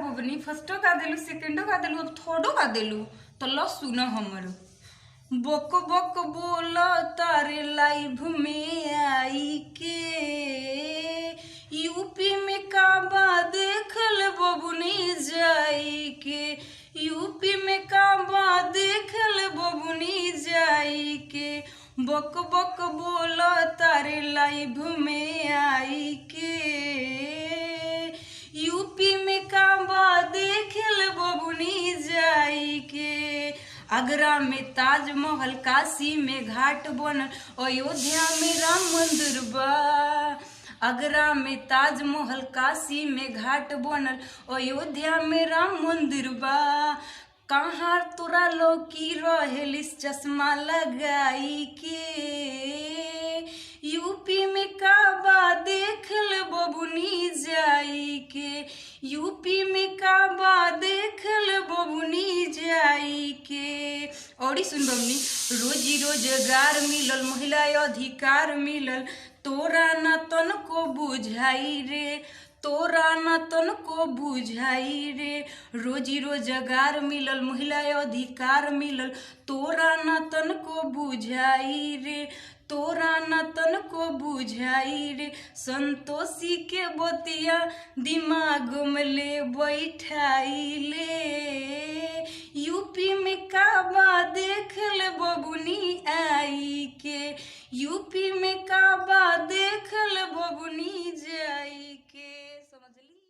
बबनी, फर्स्टो गा देलू, सेकेंडो गा देलू, अब थर्डो गा देलू। तो ल सुन हमरो। बक बक बोल तारे लाइव में आई के, यूपी में काबा देखल बबुनी जाई के, यूपी में काबा देखल बबुनी जाई के, बक बक बोल तारे लाइव में आई के, यूपी में काबा देखल बबुनी जाई के। आगरा में ताजमहल, काशी में घाट बनल, अयोध्या में राम मंदिर बा। आगरा में ताजमहल, काशी में घाट बनल, अयोध्या में राम मंदिर बा। कहाँ तोरा लौकी रहेलिस चश्मा लगाई के, यूपी में काबा देखल बबुनी जाई के, यूपी में काबा देखल बबुनी जाई के। और सुन बबनी, रोजी रोजगार मिलल, महिला अधिकार मिलल, तोरा न तनको बुझाई रे, तोरा न तनको बुझाई रे। रोजी रोजगार मिलल, महिला अधिकार मिलल, तोरा न तनको बुझाई रे, तोरा न तनको बुझाई रे। संतोषी के बतिया दिमाग में ले बैठाई ले, यूपी में काबा देखल बबुनी आई के, यूपी में काबा देखल बबुनी जाई के। समझली?